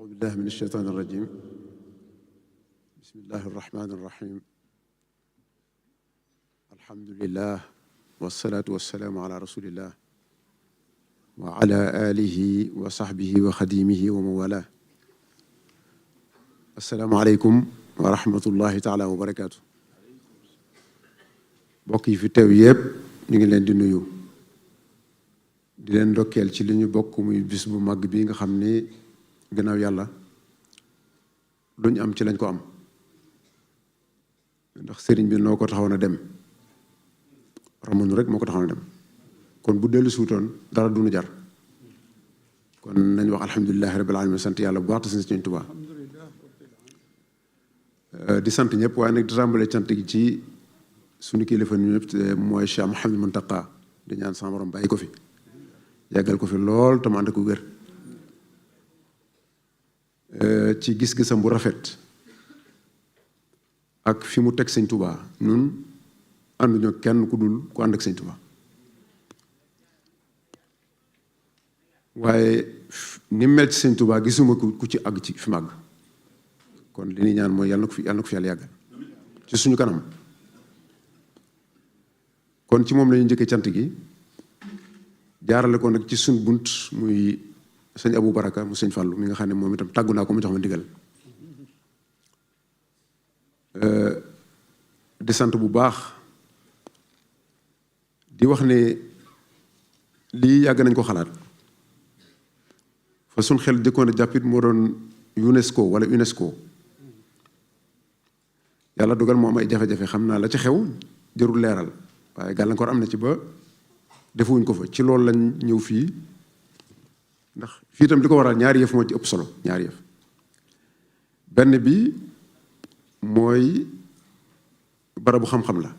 أعوذ بالله من الشيطان الرجيم بسم الله الرحمن الرحيم الحمد لله والصلاة والسلام على رسول الله وعلى آله وصحبه وخديمه ومن والاه السلام عليكم ورحمة الله تعالى وبركاته bokk yi fi teew yépp ñu ngi leen di nuyu di leen ndokkeel ci li ñu bokk muy bis bu mag bi nga xam ni gannaaw yàlla lu ñu am ci lañ ko am ndax sëriñ bi noo ko taxawoon a dem ramonu rek moo ko taxawoon a dem kon bu dellu suutoon dara du nu jar kon nañ wax alhamdulilahi rabbil alamin sant yàlla bu baax te sant Sëriñ Tuubaa di sant ñëpp waaye nag di tàmbale cant gi ci suñu kilifa ñu ñëpp mooy Cheikh Mouhamadou Mountakha di ñaan sama borom bàyyi ko fi yàggal ko fi lool te mu ànd ko wér ci gis-gisam bu rafet ak fi mu teg Sëñ Tuubaa ñun ànduñoo kenn ku dul ku ànd ak Sëñ Tuubaa waaye ni mel ci Sëñ Tuubaa gisuma ku ci àgg ci fi mu àgg kon li ñuy ñaan mooy yàlla na ko fi yàlla yàggal ci suñu kanam kon ci moom la ñu njëkkee cant gi jaarale ko nag ci suñ bunt muy sëñ Abou Baraka mu sëñ Fallou mi nga xam ne moom itam tàggu naa ko mu jox ma ndigal di sant bu baax di wax ne lii yàgg nañ ko xalaat fa suñ xel jëkkoon a jàppit moo doon UNESCO wala UNESCO yàlla dogal moo am ay jafe-jafe xam naa la ci xew jërul leeral waaye gàllankoor am na ci ba defuwuñ ko fa ci loolu lañ ñëw fii ndax fii itam li ko waral ñaari yëf moo ci ëpp solo ñaari yëf benn bi mooy barabu xam-xam la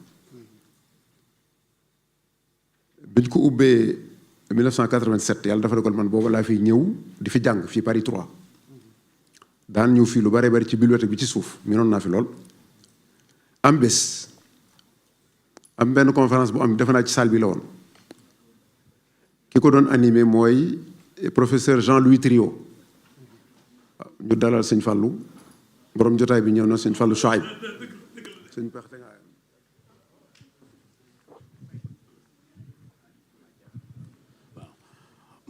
biñ ko ubbee 1987 yàlla dafa dogal man booba laa fi ñëw di fi jàng fii Paris 3 daan ñëw fii lu bare bari ci bibliothèque bi ci suuf miinoon naa fi lool am bés am benn conférence bu am defe naa ci salle bi la woon ki ko doon animé mooy professeur Jean-Louis Trio ñu dalal sëñ Fallou borom jotaay bi ñëw na sëñ Fallou Chouaib sëñ perte nga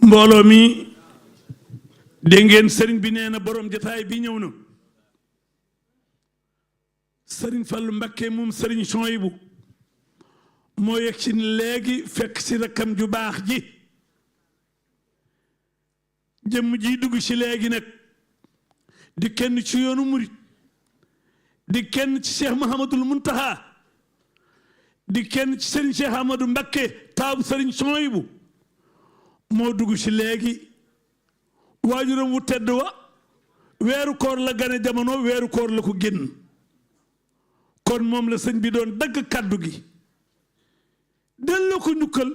mbooloo mi dégg ngeen sëriñ bi nee na borom jotaay bi ñëw na sëriñ Fallou Mbacké moom sëriñ Chouaibou moo yegg si léegi fekk si rakkam ju baax ji jëmm ji dugg si léegi nag di kenn ci yoonu murit di kenn ci Cheikh Mouhamadoul Mountakha di kenn ci Serigne Cheikh Amadou Mbacké taabu Serigne Chouaibou moo dugg si léegi waajuram wu tedd wa weeru koor la gane jamono weeru koor la ko génn kon moom la sëñ bi doon dagg kàddu gi delloo ko njukkal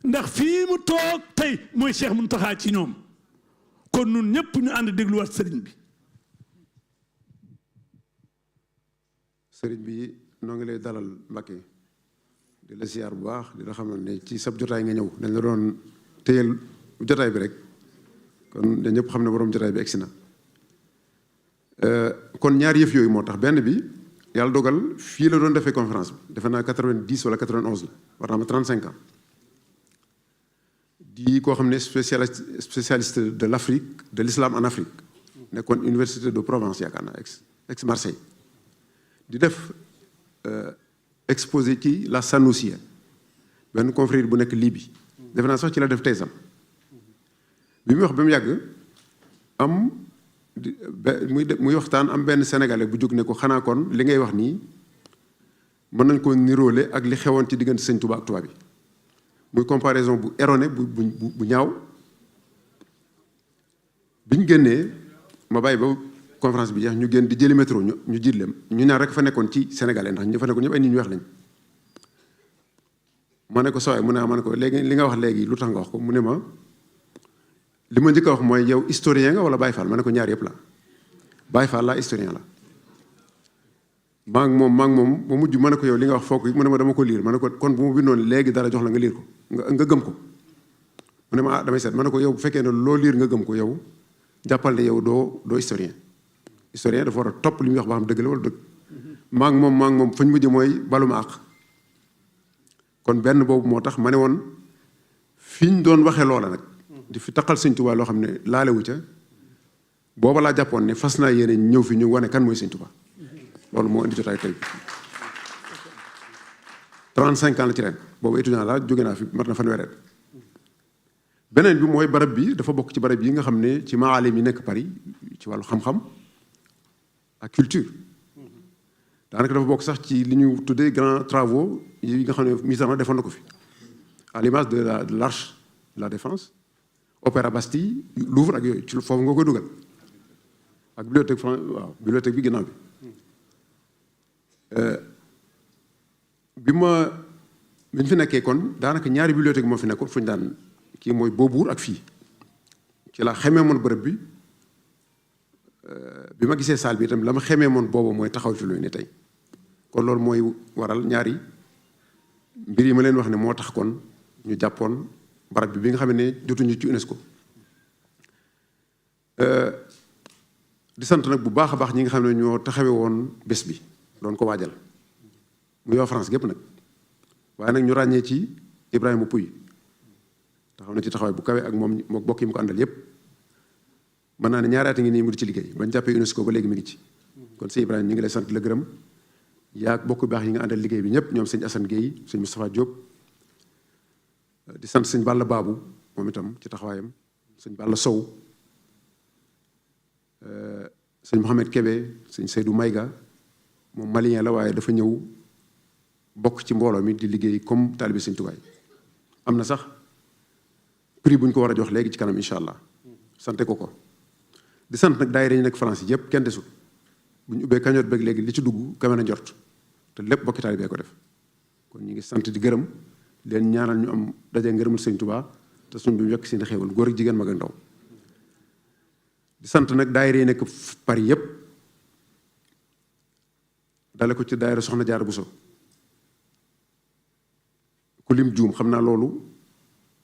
ndax fii mu toog tey mooy Cheikh Mountakha ci ñoom kon nun ñëpp ñu ànd dégluwaat sëriñ bi sëriñ bi noo ngi lay dalal Mbacké di la ziar bu baax di la xamal ne ci sab jotaay nga ñëw dañ la doon téyel jotaay bi rek kon dañ ñëpp xam ne borom jotaay bi egsi na kon ñaari yëf yooyu moo tax benn bi yàlla dogal fii la doon defee conférence bi defe naa 90 wala 91 la war naa ma 35 ans di koo xam ne spécialiste de l'Afrique de l'islam en Afrique nekkoon université de Provence yaakaar naa ex Marseille di def exposé ci la Sanoussia benn confrère bu nekk Libye defe naa sax ci la def teesam bi muy wax ba mu yàgg am muy waxtaan am benn sénégalais bu jóg ne ko xanaa kon li ngay wax nii mën nañ ko niroole ak li xewoon ci diggante sëñ Touba ak tubaab bi muy comparaison bu erroné bu ñaaw biñ génnee ma bàyyi ba conférence bi jeex ñu génn di jëli métro ñu jiit leen ñu ñaar rek fa nekkoon ci sénégalais ndax ñu fa nekkoon ñëpp ay nit ñu weex lañ ma ne ko sooy mu ne ma ne ko léegi li nga wax léegi lu tax nga wax ko mu ne ma li ma njëkk a wax mooy yow historien nga wala Baye Fall ma ne ko ñaar yëpp la Baye Fall la historien la maa ngi moom ba mujj ma ne ko yow li nga wax foog mu ne ma dama ko liir ma ne ko kon bu ma bindoon léegi dara jox la nga liir ko nga gëm ko mu ne ma ah damay seet ma ne ko yow bu fekkee ne loo liir nga gëm ko yow jàppal ne yow doo historien dafa war a topp li muy wax ba xam dëgg la wala dëgg. maa ngi moom fañ mujj mooy baluma àq. kon benn boobu moo tax ma ne woon fi ñu doon waxee loola nag di fi taqal Sëñ Tuubaa loo xam ne laalewu ca booba laa jàppoon ne fas naa yéene ñëw fi ñu wane kan mooy Sëñ Tuubaa loolu moo indi jotaay tey 35 ans la ci ren boobu étudiant laa jóge naa fi mat na fanweeri at. beneen bi mooy barab bi dafa bokk ci barab yi nga xam ne ci maalim yi nekk Paris ci wàllu xam-xam ak culture daanaka dafa bokk sax ci li ñu tuddee grands travaux yi nga xam ne Mitterrand defoon na ko fi à l'image de l'arche de la Défense, Opéra Bastille, Louvre ak yooyu ci foofu nga koy dugal ak bibliothèque waaw bibliothèque bi ginnaaw bi ñu fi nekkee kon daanaka ñaari bibliothèque moo fi nekkoon fu ñu daan kii mooy Beaubourg ak fii ci la xamee moon bërëb bi ma gisee salle bi itam la ma xamee moon boobu mooy taxaw ci lu ne tey kon loolu mooy waral ñaari mbir yi ma leen wax ne moo tax kon ñu jàppoon barab bi nga xam ne jotuñu ci UNESCO. di sant nag bu baax a baax ñi nga xam ne ñoo taxawee woon bés bi doon ko waajal mu yoo France gépp nag waaye nag ñu ràññee ci Ibrahima Pouy taxaw na ci taxawaay bu kawe ak moom moo bokk yi mu ko àndal yépp mën naa ne ñaari at ngi nii mu di ci liggéey bañ jàppee UNESCO ba léegi mi ngi ci kon sëñ Ibrahima ñu ngi lay sant la gërëm yaa bokk baax yi nga àndal liggéey bi ñëpp ñoom sëñ Assane Gueye sëñ Moustapha Diop di sant sëñ Balla Babou moom itam ci taxawaayam sëñ Balla Sow sëñ Mohamed Kébé sëñ Seydou Mayga moom malien la waaye dafa ñëw bokk ci mbooloo mi di liggéey comme taalibe sëñ Tuubaa am na sax prix bu ñu ko war a jox léegi ci kanam incha allah sante ko di sant nag daayira yi nekk France yëpp kenn desul bu ñu ubbee kañoot beeg léegi li ci dugg kame na njort te lépp bokki taalibe ko def kon ñu ngi sant di gërëm leen ñaanal ñu am daje ngërëmul sëñ Tuubaa te suñ bi yokk seen xéewal góor ak jigéen mag ak ndaw di sant nag daayira yi nekk Paris yëpp dale ko ci daayira Soxna Jaara Buso ku lim juum xam naa loolu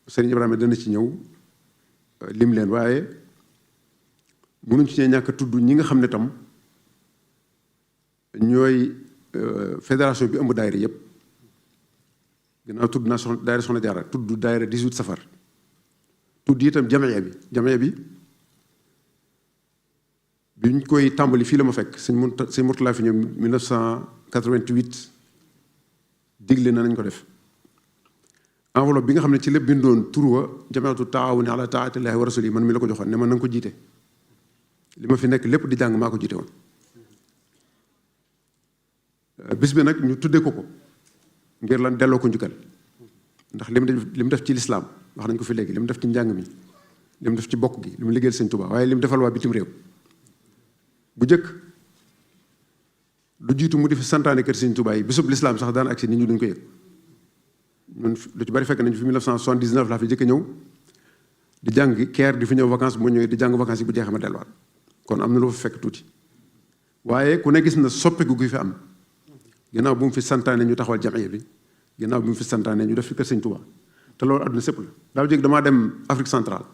sëriñ Ibrahima dana ci ñëw lim leen waaye mënuñ ci ñàkk a tudd ñi nga xam ne tam ñooy fédération bi ëmb daayira yëpp ginnaaw tudd naa daayira Soxna Jaara tudd daayira 18 safar tudd itam jamiya bi bi ñu koy tàmbali fii la ma fekk sëñ Mourtala fi ñëw 1988 digle na nañ ko def enveloppe bi nga xam ne ci lépp bindoon tur wa jamiatu taawuni ala taatillahi wa rasuli man mi la ko joxoon ne man na nga ko jiite li ma fi nekk lépp di jàng maa ko jiite woon bis bi nag ñu tuddee ko ngir lan delloo ko njukkal ndax li mu def ci lislaam wax nañ ko fi léegi li mu def ci njàng mi li mu def ci bokk gi li mu liggéeyal sëñ Tuubaa waaye li mu defal waa bitim réew bu njëkk lu jiitu mu di fi santaane kër sëñ Tuubaa yi bisub lislaam sax daan agsi nit ñi duñ ko yëg ñun lu ci bari fekk nañu fi 1979 laa fi jëkk ñëw di jàng keer di fi ñëw vacances bu ñëwee di jàng vacances yi bu jeexee ma delluwaat kon am na lu fa fekk tuuti waaye ku ne gis na soppeeku gi fi am ginnaaw bu mu fi santaane ñu taxawal jamiya bi ginnaaw bu mu fi santaane ñu def fi kër sëñ Tuubaa te loolu àdduna sépp la daaw jég damaa dem Afrique centrale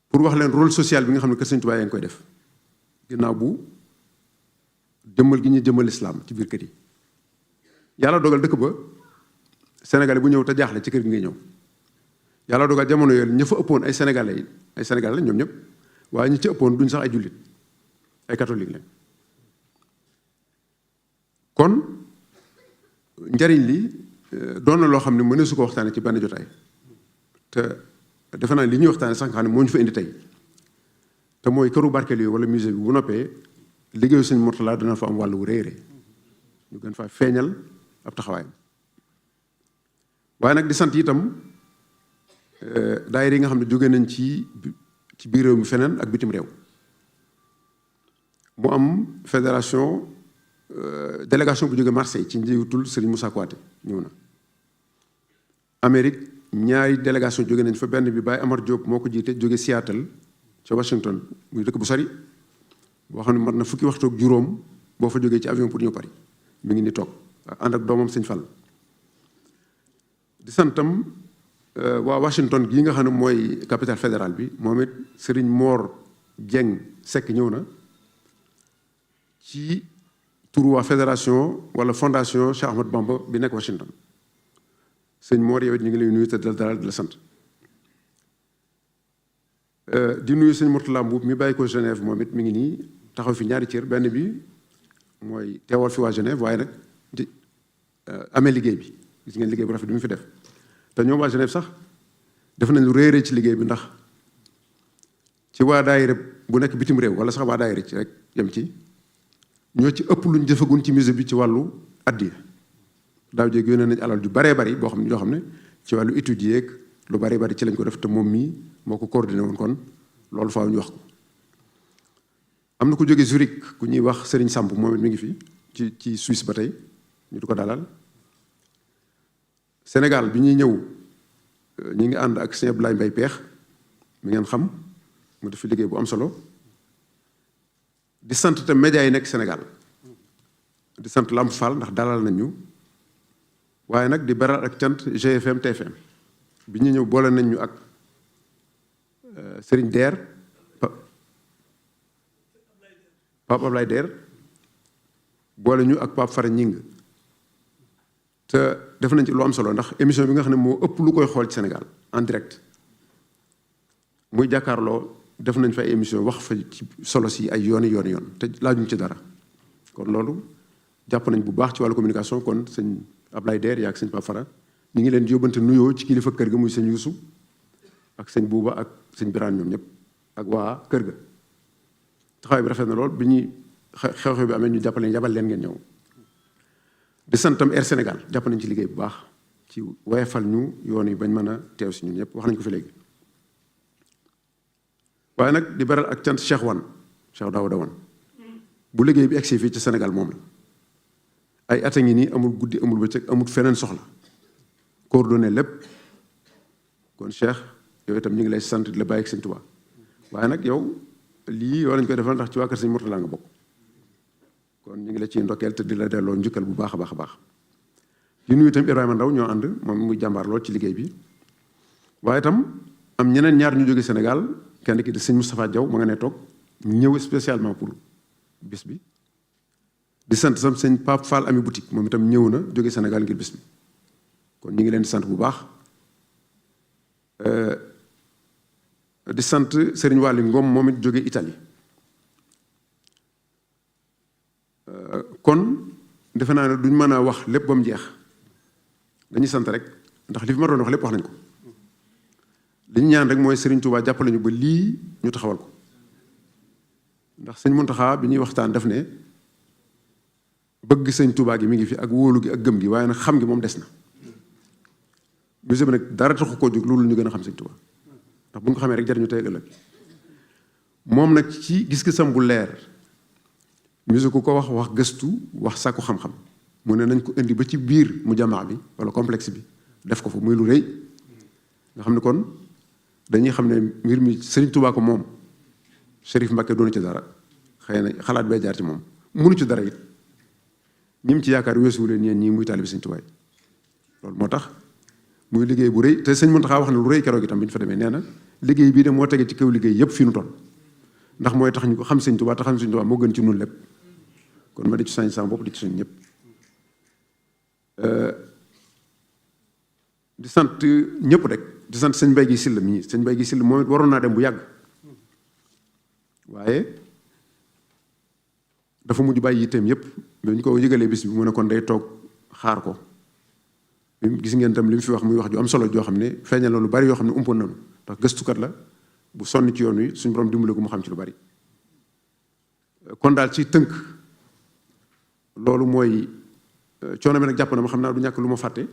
pour wax leen rôle social bi nga xam ne kër sëñ Tuubaa yaa ngi koy def ginnaaw bu jëmmal gi ñu jëmmal islaam ci biir kër yi yàlla dogal dëkk ba sénégalais bu ñëw te jaaxle ci kër gi ngay ñëw yàlla dogal jamono yooyu ña fa ëppoon ay sénégalais la ñoom ñëpp waaye ñi ci ëppoon duñ sax ay jullit ay catholique lañ kon njariñ li doon na loo xam ne mëneesu ko waxtaane ci benn jotaay te defe naa li ñuy waxtaane sax nga xam ne moo ñu fa indi tey te mooy këru barkeel yooyu wala musée bi bu noppee liggéeyu sëñ Mourtala dana fa am wàllu wu rëy ñu gën faa feeñal ab taxawaayam waaye nag di sant itam daayira yi nga xam ne jóge nañ ci biir réew mi feneen ak bitim réew mu am fédération délégation bu jóge Marseille ci njiitul Serigne Moussa Kouaté ñëw na Amérique ñaari délégation jóge nañ fa benn bi Baye Amar Diop moo ko jiite jóge Seattle ca Washington muy dëkk bu sori boo xam ne mat na fukki waxtu ak juróom boo fa jógee ci avion pour ñëw Paris mi ngi ni toog ànd ak doomam sëñ Fall di santam waa Washington gii nga xam ne mooy capitale fédérale bi moom it Serigne Mor Dieng Seck ñëw na ci turu waa fédération wala fondation Cheikh Ahmadou Bamba bi nekk Washington sëñ Mor yow it ñu ngi lay nuyu te dalal di la sant di nuyu sëñ Mourtala Mbuub mi bàyyi ko Genève moom it mi ngi nii taxaw fi ñaari cër benn bi mooy teewal fi waa Genève waaye nag di amee liggéey bi gis ngeen liggéey bu rafet bi mu fi def te ñoom waa Genève sax def nañ lu réeree ci liggéey bi ndax ci waa daayira bu nekk bitim réew wala sax waa daayira ci rek yem ci ñoo ci ëpp luñ jëfagun ci musée bi ci wàllu addiya daaw jéeg yónnee nañ alal ju baree bari boo xam ne ñoo xam ne ci wàllu étudier ak lu baree bari ci lañ ko def te moom mii moo ko coordonné woon kon loolu faaw ñu wax ko. am na ku jóge Zurich ku ñuy wax Serigne Samb moom it mi ngi fi ci Suisse ba tey ñu di ko dalal Sénégal bi ñuy ñëw ñi ngi ànd ak Sëñ Abdoulaye Mbaye Peex mi ngeen xam mu def fi liggéey bu am solo di sant te média yi nekk Sénégal di sant Lamp Fall ndax dalal nañ ñu waaye nag di beral ak cant GFM TFM bi ñu ñëw boole nañ ñu ak Serigne Der Pape Ablaye Der boole ñu ak Pape Fara Ñing te def nañ ci lu am solo ndax émission bi nga xam ne moo ëpp lu koy xool ci Sénégal en direct muy jàkkaarloo def nañ fa ay émission wax fa ci solo si ay yoon te laajuñ ci dara kon loolu jàpp nañ bu baax ci wàllu communication kon sëñ Ablaye Der yaa ak sëñ Pape Fara ñu ngi leen di yóbbante nuyoo ci kilifa kër ga muy sëñ Yuusu ak sëñ Buuba ak sëñ Biraan ñoom ñëpp ak waa kër ga taxawaay bi rafet na lool bi ñuy xew-xew bi amee ñu jàppale yabal leen ngeen ñëw di santam Air Sénégal jàpp nañ ci liggéey bu baax ci woyefal ñu yoon yi bañ mën a teew si ñun ñëpp wax nañ ko fi léegi waaye nag di beral ak cant Cheikh Daouda Wane bu liggéey bi egsi fii ci Sénégal moom la ay at a ngi nii amul guddi amul bëccëg amul feneen soxla coordonné lépp kon Cheikh yow itam ñu ngi lay sant di la bàyyi ak sëñ Tuubaa waaye nag yow lii yow lañ koy defal ndax ci waa kër sëñ Mourtala nga bokk kon ñu ngi la ciy ndokkeel te di la delloo njukkal bu baax a baax a baax di nuyu itam Ibrahima Ndaw ñoo ànd moom muy jàmbaar lool ci liggéey bi waaye itam am ñeneen ñaar ñu jóge Sénégal kenn ki di sëñ Moustapha Diaw ma nga ne toog ñëw spécialement pour bis bi di sant sam sëñ Pape Fall ami boutique moom itam ñëw na jóge Sénégal ngir bis bi kon ñu ngi leen di sant bu baax di sant Serigne Waly Ngom moom it jóge Italie kon defe naa ne duñ mën a wax lépp ba mu jeex dañuy sant rek ndax li fi ma doon wax lépp wax nañ ko li ñu ñaan rek mooy Serigne Touba jàppale ñu ba lii ñu taxawal ko ndax sëñ Mountakha bi ñuy waxtaan def ne bëgg sëñ Touba gi mi ngi fi ak wóolu gi ak gëm gi waaye nag xam gi moom des na musée bi nag dara taxu koo jóg loolu ñu gën a xam sëñ Touba ndax bu nga ko xamee rek jariñu tey ëllëg moom nag ci gis-gisam bu leer musée ku ko wax gëstu wax sàkku xam-xam mu ne nañ ko indi ba ci biir mu jamaa bi wala complexe bi def ko fa muy lu rëy nga xam ne kon dañuy xam ne mbir mi Serigne Touba ko moom Chérif Mbacké doonu ci dara xëy na xalaat bay jaar ci moom munu ci dara it ñi mu ci yaakaar weesuwu leen ñeen ñii muy taalibi Serigne Touba loolu moo tax muy liggéey bu rëy te sëñ Mountakha wax na lu rëy keroog itam bi ñu fa demee nee na liggéey bii de moo tege ci kaw liggéey yépp fi nu toll ndax mooy tax ñu ko xam Serigne Touba te xam Serigne Touba moo gën ci nun lépp kon ma di ci sañ sama bopp di ci suñ ñëpp di sant ñëpp rek di sant sëñ Mbaye gi Sylla mii sëñ Mbaye gi Sylla moom it waroon naa dem bu yàgg waaye dafa mujj bàyyi yitteem yëpp ba ñu ko yëgalee bis bi mu ne kon day toog xaar ko gis ngeen tam li mu fi wax muy wax ju am solo joo xam ne feeñal na lu bari yoo xam ne umpoon nañu ndax gëstukat la bu sonn ci yoon wi suñu borom dimbale ko mu xam ci lu bari kon daal ci tënk loolu mooy coono bi nag jàpp na ma xam naa du ñàkk lu ma fàtte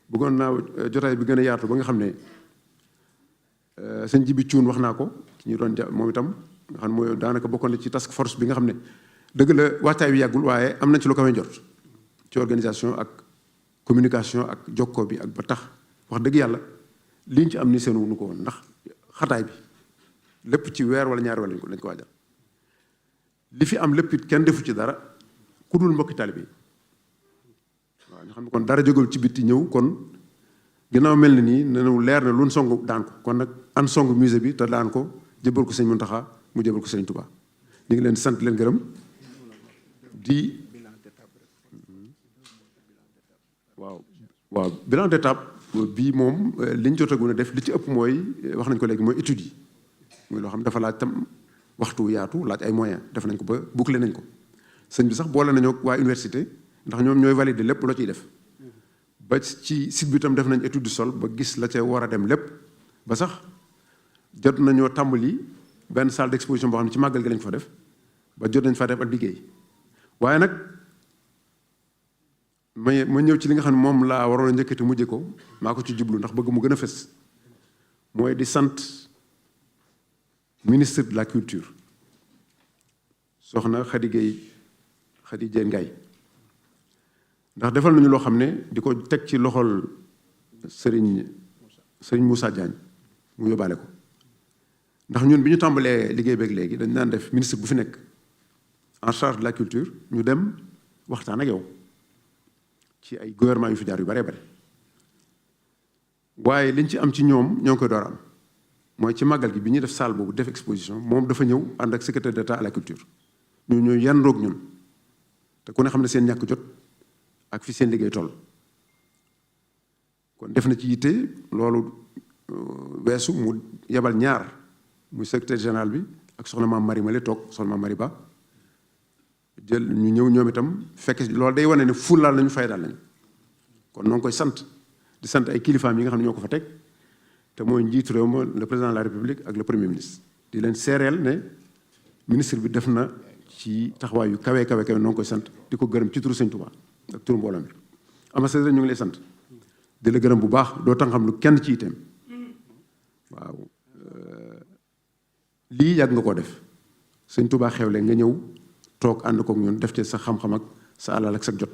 bëggoon naa jotaay bi gën a yaatu ba nga xam ne sëñ Jibi Cuun wax naa ko ci ñu doon moom itam nga xam ne mooy daanaka bokkoon na ci task force bi nga xam ne dëgg la waxtaay bi yàggul waaye am nañ ci lu kawe njort ci organisation ak communication ak jokkoo bi ak ba tax wax dëgg yàlla liñ ci am ni seenu nu ko woon ndax xataay bi lépp ci weer wala ñaari wala lañ ko waajal li fi am lépp it kenn defu ci dara ku dul mbokki taalibe yi waaw ñu xam ne kon dara jógul ci bitti ñëw kon ginnaaw mel na nii nenu leer na luñ song daan ko kon nag an song musée bi te daan ko jëbal ko sëñ Mountakha mu jëbal ko sëñ Touba ñu ngi leen di sant leen gërëm di waaw bilan d'étape bii moom li ñu jotagum a def li ci ëpp mooy wax nañ ko léegi mooy études yi muy loo xam dafa laaj tam waxtu yaatu laaj ay moyens def nañ ko ba boucler nañ ko sëñ bi sax boole nañoo waa université ndax ñoom ñooy valider lépp loo ciy def ba ci site bi tam def nañ étude du sol ba gis la ca war a dem lépp ba sax jot nañoo tàmbali benn salle d'exposition boo xam ne ci màggal gi lañ fa def ba jot nañ fa def ak liggéey waaye nag ma ñëw ci li nga xam ne moom laa waroon a njëkkati mujje ko maa ko ci jublu ndax bëgg mu gën a fës mooy di sant ministre de la culture soxna Khady Diène Gaye ndax defal nañu loo xam ne di ko teg ci loxol Serigne Moussa Diagne mu yóbbaale ko ndax ñun bi ñu tàmbalee liggéey beeg léegi dañ daan def ministre bu fi nekk en charge de la culture ñu dem waxtaan ak yow ci ay gouvernement yu fi jaar yu bare bare waaye liñ ci am ci ñoom ñoo ngi koy door am mooy ci màggal gi bi ñuy def salle boobu def exposition moom dafa ñëw ànd ak secrétaire d'État à la culture ñu yandoog ñun te ku ne xam ne seen ñàkk jot ak fi seen liggéey toll kon def na ci yitte loolu weesu mu yebal ñaar muy secrétaire général bi ak soxna maam Mari Male toog soxna maam Mari Ba jël ñu ñëw ñoom itam fekk loolu day wane ne fullaal nañu faydaal nañu kon noo ngi koy sant di sant ay kilifaam yi nga xam ne ñoo ko fa teg te mooy njiitu réew ma le président de la république ak le premier ministre di leen seereel ne ministre bi def na ci taxawaay yu kawe noo ngi koy sant di ko gërëm ci turu Sëñ Tuubaa ak turu mbooloo mi ambassadeur ñu ngi lay sant di la gërëm bu baax doo tax xam lu kenn ci itam waaw lii yàgg nga koo def Sëñ Tuubaa xewle nga ñëw toog ànd kook ñun def ci sa xam-xam ak sa alal ak sa jot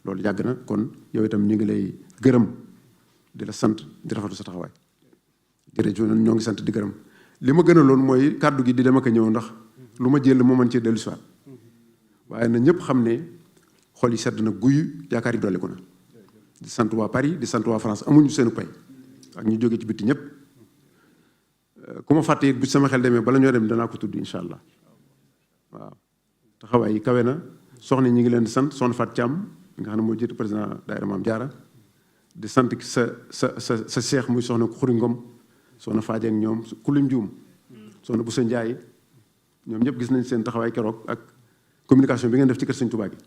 loolu yàgg na kon yow itam ñu ngi lay gërëm di la sant di rafetlu sa taxawaay jërëjëf ñoo ngi sant di gërëm li ma gën a loon mooy kàddu gi di dem ak a ñëw ndax lu ma jël moo mën cee dellu si waat waaye na ñëpp xam ne xol yi sedd na guy yaakaar yi dolliku na di sant waa Paris di sant waa France amuñu seenu pay ak ñu jóge ci bitti ñëpp ku ma fàtte it bu sama xel demee bala ñoo dem danaa ko tudd incha allah waaw taxawaay yi kawe na soxna ñi ngi leen di sant soxna Fat Thiam nga xam ne moo jiitu président daayira Maam Jaara di sant sa seex muy soxna Xuri Ngom soxna Faaje ak ñoom ku lim juum soxna Boussa Ndiaye ñoom ñëpp gis nañ seen taxawaay keroog ak communication bi ngeen def ci kër Sëñ Tuubaa gi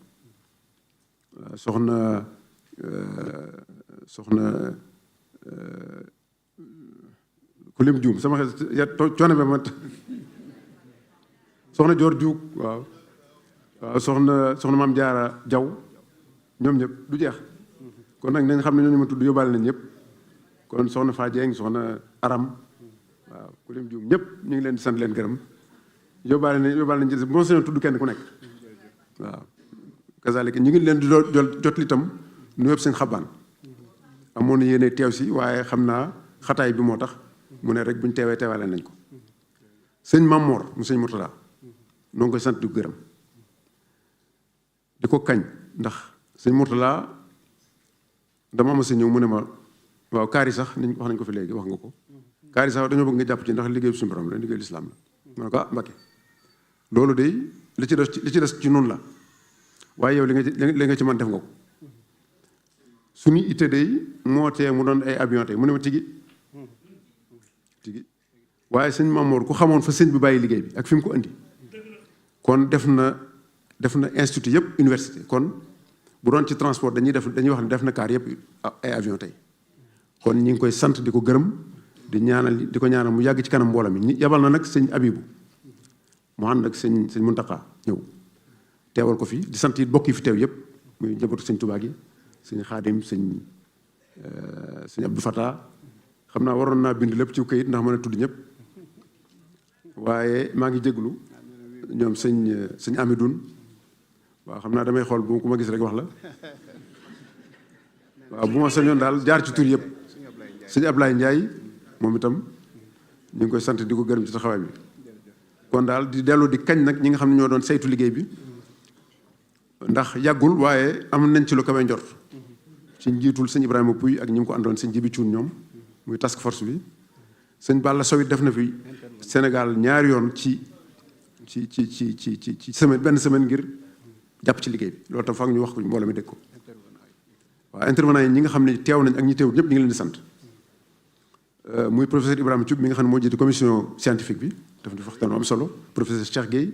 soxna ku lim juum sama xel coono ba ma soxna Joor Juug waaw soxna Maam Jaara Jaw ñoom ñëpp du jeex kon nag nañ xam ne ñooñu ma tudd yóbbaale nañ ñëpp kon soxna Faa Jeeng soxna Aram waaw ku lim juum ñëpp ñu ngi leen di sant leen gërëm yóbbaale nañ ci moo sañoon tudd kenn ku nekk waaw kazalika ñu ngi leen di jot li tam nu yëpp seen xabaan amoon na yéene teew si waaye xam naa xataay bi moo tax mu ne rek buñ teewaale nañ ko sëñ Mamor mu sëñ Murtada noo ngi koy sant di gërëm di ko kañ ndax sëñ Murtada dama ma sa ñëw mu ne ma waaw kaari sax niñ wax nañ ko fi léegi wax nga ko kaari sax dañoo bëgg nga jàpp ci ndax liggéey suñu borom la liggéey lislaam la ma ne ko ah Mbakke loolu de li ci des ci noonu la waaye yow li nga ci mën def nga ko suñu itte day moo tee mu doon ay avion tey mu ne ma tigi waaye sëñ Mamour ku xamoon fa sëñ bi bàyyi liggéey bi ak fi mu ko indi kon def na institut yëpp université kon bu doon ci transport dañuy wax ne def na kaar yëpp ay avion tey kon ñi ngi koy sant di ko gërëm di ko ñaanal mu yàgg ci kanam mbooloo mi yabal na nag sëñ Abibu mu ànd ak sëñ Muntaxa ñëw teewal ko fi di sant it bokk yi fi teew yëpp muy njabootu sëñ Tuubaa gi sëñ Xaadim sëñ Abdou Fata xam naa waroon naa bind lépp ci kayit ndax mën a tudd ñëpp waaye maa ngi jéglu ñoom sëñ Amidoun waaw xam naa damay xool bu ku ma gis rek wax la waaw bu ma sañoon daal jaar ci tur yëpp sëñ Ablaye Ndiaye moom itam ñu ngi koy sant di ko gërëm ci taxawaay bi kon daal di dellu di kañ nag ñi nga xam ne ñoo doon saytu liggéey bi ndax yàggul waaye am nañ ci lu kawe njort ci njiitul sëñ Ibrahima Pouy ak ñi mu ko àndoon sëñ Jibi Cuun ñoom muy task force bi sëñ Balla Sow it def na fi Sénégal ñaari yoon ci semaine benn semaine ngir jàpp ci liggéey bi loolu tam foog ñu wax ko mbooloo mi dégg ko waaw intervenant yi ñi nga xam ne teew nañ ak ñi teewut ñëpp ñu ngi leen di sant muy professeur Ibrahima Thioub mi nga xam ne moo jiite commission scientifique bi daf di waxtaan am solo professeur Cheikh Gueye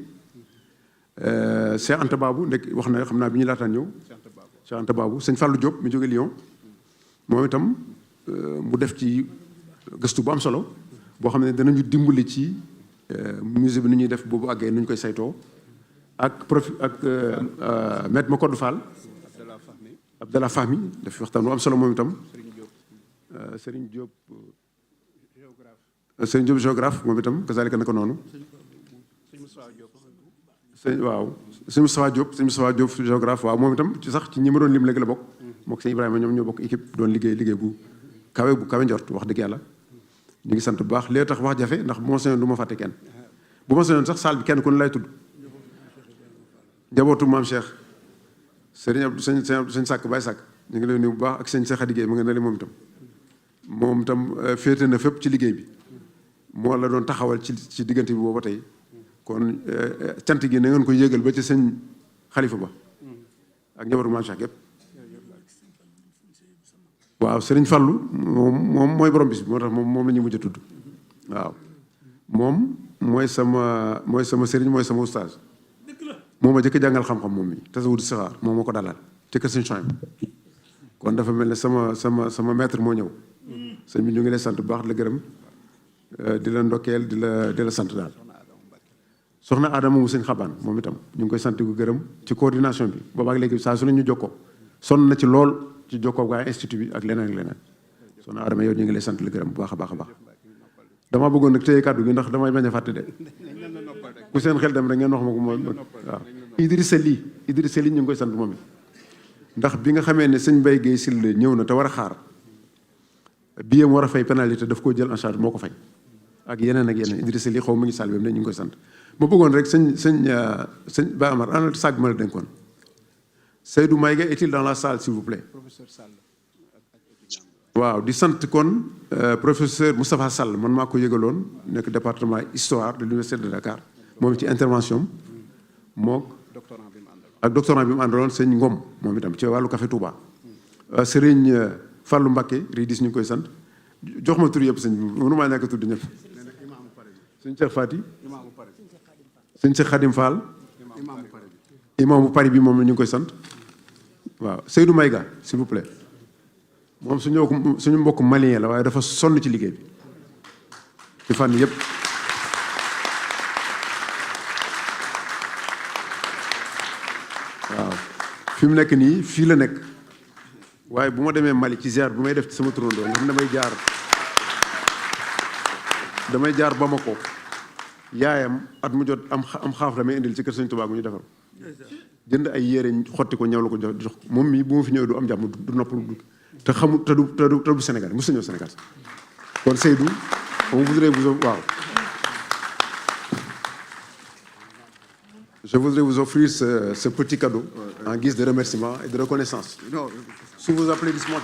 Cheikh Anta Babou nekk wax na xam naa bi ñu laataan ñëw Cheikh Anta Babou sëñ Fallou Diop mi jóge Lyon moom itam mu def ci gëstu bu am solo boo xam ne danañu dimbali ci musée bi ni ñuy def boobu àggee nu ñu koy saytoo ak maître Makodou Fall Abdallah Fahmi daf waxtaan bu am solo moom itam Serigne Diop géographe moom itam kazalika naka noonu sëñ Moustapha Diop géographe waaw moom itam ci sax ci ñi ma doon lim léegi la bokk mook sëñ Ibrahima ñoom ñoo bokk équipe doon liggéey bu kawe njort wax dëgg yàlla ñu ngi sant bu baax lee tax wax jafe ndax bu ma sañoon du ma fàtte kenn bu ma sañoon sax saal bi kenn ku ne lay tudd njabootu maam Cheikh sëriñ Abdou sëñ Sàkk Baye Sàkk ñu ngi lay nuyu bu baax ak sëñ Cheikh Adigéey mu nga ne moom itam féete na fépp ci liggéey bi moo la doon taxawal ci diggante bi booba tey kon cant gi na ngeen ko yégal ba ci sëñ Xalifa ba ak njabootu maam Cheikh gépp waaw sëriñ Fallu moom mooy borom bis bi moo tax moom la ñuy mujj a tudd waaw moom mooy sama sëriñ mooy sama oustaz moom ma jëkk jàngal xam-xam moom mi tasawudu sixaar moom moo ko dalal ci kër sëñ Chouaib kon dafa mel ne sama maître moo ñëw sëñ bi ñu ngi lay sant bu baax di la gërëm di la ndokkeel di la sant daal soxna Adama mu sëñ Xabaan moom itam ñu ngi koy sant gu gërëm ci coordination bi boobaak léegi saa su ne ñu jokkoo sonn na ci lool ci jokkoo gaa institut bi ak leneen soxna Adama yow ñu ngi lay sant la gërëm bu baax a baax a baax damaa bëggoon nag téye kàddu gi ndax damay bañ a fàtte de ku seen xel dem rek ngeen wax ma ko moom waaw Idrissa Ly ñu ngi koy sant moom it ndax bi nga xamee ne sëñ Mbaye Guèye Sylla ñëw na te war a xaar biyam war a fay pénalité daf koo jël en charge moo ko fay ak yeneen Idrissa Ly xaw mu ngi sàll bi ne ñu ngi koy sant ma bëggoon rek sëñ Ba Amar ana sàgg ma la dénkoon Seydou Maïga est-il dans la salle s'il vous plaît waaw di sant kon professeur Moustapha Sall man maa ko yëgaloon nekk département histoire de l'université de Dakar moom ci intervention mook ak doctorant bi mu àndaloon sëñ Ngom moom itam ci wàllu café Touba sëriñ Fallou Mbacké Ridis ñu ngi koy sant jox ma tur yëpp sëñ bi mënu maa ñàkk tudd ñëpp sëñ Cheikh Fati sëñ Cheikh Khadim Fall imaamu Paris bi moom la ñu ngi koy sant waaw Seydou Maïga s'il vous plaît moom suñu mbokk malien la waaye dafa sonn ci liggéey bi ci fànn yëpp waaw fi mu nekk nii fii la nekk waaye bu ma demee Mali ci ziar bu may def ci sama turandoo nga xam damay jaar Bamako yaayam at mu jot am xaaf la may indil ci kër Sëñ Tuubaa gu ñu defar jënd ay yére xotti ko ñaw la ko jox moom mii bu ma fi ñëwee du am jàmm du noppalu du te xamul te du Sénégal mos na ñëw Sénégal kon Seydou on voudrait vous waaw je voudrais vous offrir ce petit cadeau en guise de remerciement et de reconnaissance sous vos applaudissements.